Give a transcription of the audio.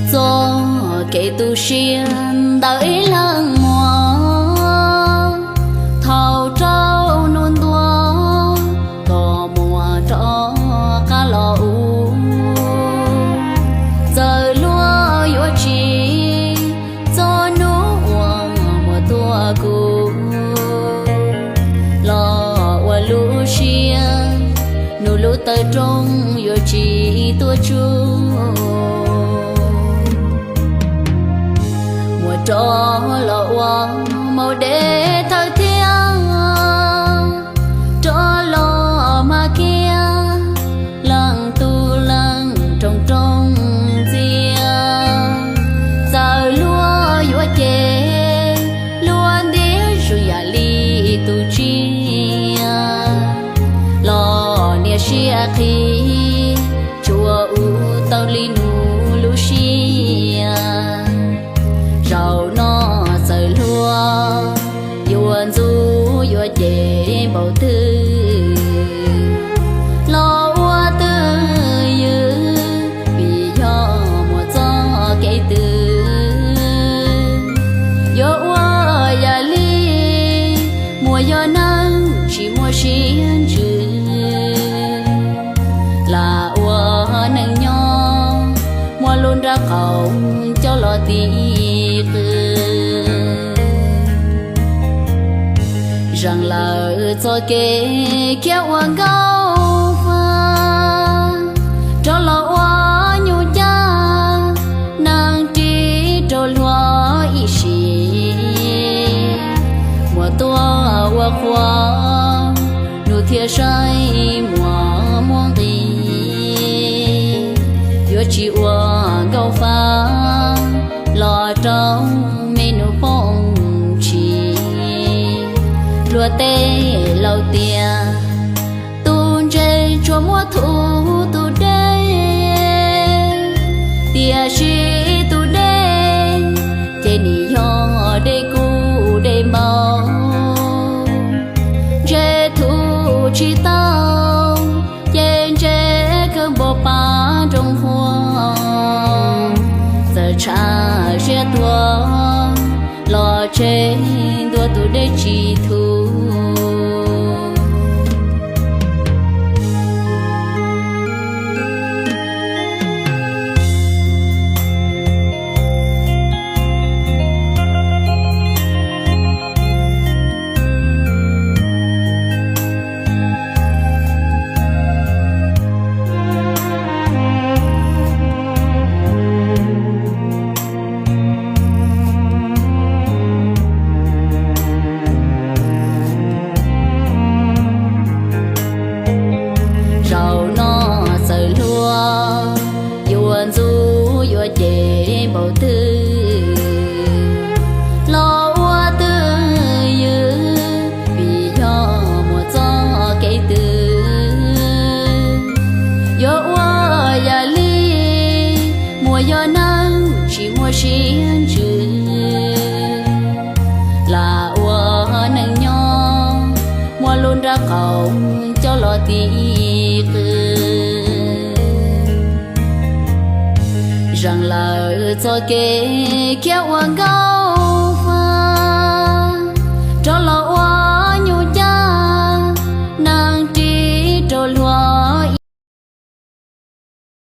Txoj kev tu siab ntawm ib leeg muam, thaum rau hnub ntuas kom muam rov qab los ua. Txawm luag yuav tsis txog hnub uas muam tuaj kuv, los ua lub siab nug lub taw rooj yuav tsis tuaj tsuj. Muam rov los ua maum dej thawj thiab, rov los mag kiag leej tub leej rooj rooj ntxiag. Txawm luag yuav ces luag ntiab zoo yam li tus tsiaj, los niam siab qhi tsuas ua tau li nug lub siab. Zaum no txawm luag yuav ntxub yuav cem npaum twg los ua twj ywm, vim yog muam txoj kev twg. Yuav ua yam li muam yog neeg tsis muaj siab ntsws, lam ua neej nyob muab lub nraub qaum coj los ti qw. Zeem lawm txoj kev khiav ua nkauj vaj, rov los ua nyuj cab, neeg ris rau hluas ib sim. Muam tuaj ua qhua, nug thiaj saib muam muaj nqis. Yuav tsis ua nkauj vaj los rau me nus poj ntsis. Luag tej laus tias tus ntse tsuas muaj thuv tus dej, tiam sis tus dej ces nim yog dej kub dej npau. Ntse thuv tsis tau ces ntse kawg npau pab nroo huab. Txawm tshav siab tuag los tseg ntua tus dej tsis thuv. Zaum no txawm luag yuav ntxub yuav cem npaum twg los ua twj ywm, vim yog muam txoj kev twg. Yuav ua yam li muam yog neeg tsis muaj siab ntsws, lam ua neej nyob muab lub nraub qaum coj los ti qw. Zeem lawm txoj kev khiav ua nkauj